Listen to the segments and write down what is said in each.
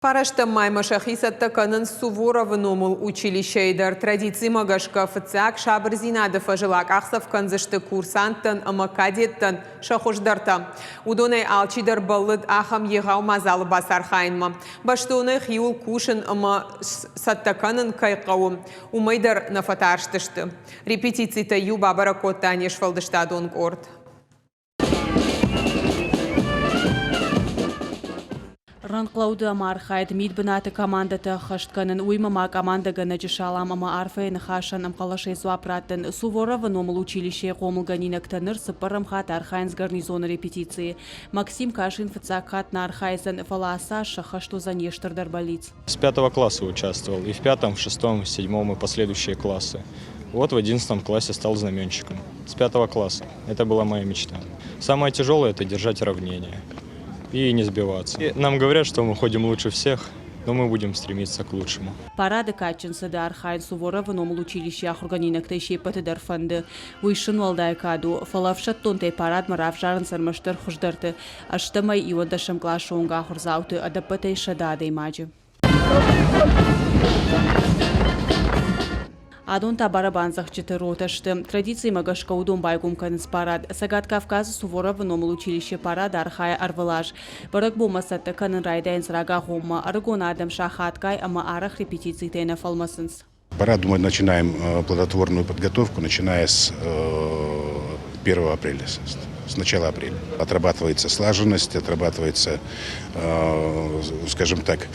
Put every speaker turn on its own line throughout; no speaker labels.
Фарӕстӕм маймӕ сӕхи цӕттӕ кӕнынц Суворовы номыл училищӕйы дӕр. Традицимӕ гӕсгӕ фыццаг сабырдзинады фӕзыл акъахдзӕф кӕндзысты курсанттӕн ӕмӕ кадеттӕн сӕ хуыздӕртӕ. Уыдонӕй алчидӕр бӕллыд ахӕм егъау мадзалы бацархайынмӕ. Бӕстонӕй хиуыл кусын ӕмӕ цӕттӕ кӕнын кӕй хъӕуы, уымӕй дӕр нӕ фӕтарстысты. Репетицитӕ иу бабӕрӕг кодта не сфӕлдыстадон къорд.
Рӕнхълӕуды ӕмархайд мидбынаты командӕтӕ ӕххӕст кӕнын, уыимӕ ма командӕгӕнӕджы салам ӕмӕ арфӕйы ныхасӕн ӕмхъӕлӕсӕй дзуапп раттын. Суворовы номыл училищейы хъомылгӕнинӕгтӕ ныр цыппӕрӕм хатт архайынц гарнизоны репетицийы. Максим Кашин фыццаг хатт нӕ архайдзӕн, фӕлӕ ацы аз сӕххӕст уыдзӕн йе стырдӕр бӕллиц.
С пятого класса участвовал. И в пятом, в шестом, в седьмом и последующие классы. Вот в 11-м классе стал знаменщиком. С пятого класса. Это была моя мечта. Самое тяжелое – это держать равнение и не сбиваться. И нам говорят, что мы ходим лучше всех, но мы будем стремиться к лучшему.
Парады кадджын цыды архайын Суворовы номыл училищейы ахуыргӕнинӕгтӕй се ппӕты дӕр фӕнды. Уый сын уӕлдай кад у, фӕлӕ ӕфсӕддонтӕй парадмӕ равзарынц ӕрмӕстдӕр хуыздӕрты, ӕстӕмӕй иуӕндӕсӕм къласы онг ахуырдзауты, ӕдӕппӕтӕй 100 адӕймаджы. Адон та барабандзӕгъдджыты ротӕ сты. Традицимӕ гӕсгӕ уыдон байгом кӕнынц парад. Цӕгат Кавказы Суворовы номыл училище парад архайы ӕрвылаз. Бӕрӕгбонмӕ цӕттӕ кӕнын райдайынц рагагъоммӕ. Ӕрыгон адӕм сахатгай ӕмӕ арӕх репетицитӕй нӕ фӕлмӕцынц.
Параду мы начинаем плодотворную подготовку, начиная с 1 апреля, с начала апреля. Отрабатывается слаженность, отрабатывается, скажем так,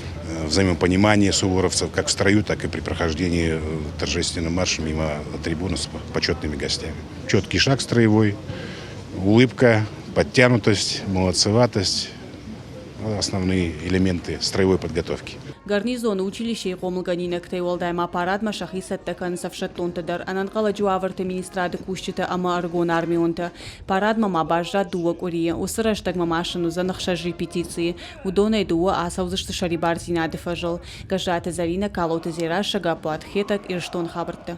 взаимопонимание суворовцев как в строю, так и при прохождении торжественным маршем мимо трибуны с почетными гостями. Четкий шаг строевой, улыбка, подтянутость, молодцеватость – основные элементы строевой подготовки.
Гарнизоны училищейы хъомылгӕнинӕгтӕй уӕлдай ма парадмӕ сӕхи цӕттӕ кӕнынц ӕфсӕддонтӕ дӕр, ӕнӕнхъӕлӕджы уавӕрты министрады кусджытӕ ӕмӕ ӕрыгон армионтӕ. Парадмӕ ма баззад 2 къуырийы. Уыцы рӕстӕгмӕ ма сын уыдзӕн ӕхсӕз репетицийы. Уыдонӕй дыууӕ ацӕудзысты сӕрибардзинады фӕзыл. Гӕззаты Зӕринӕ, Калоты Дзерассӕ, Гаппуаты Хетӕг, Ирыстоны хабӕрттӕ.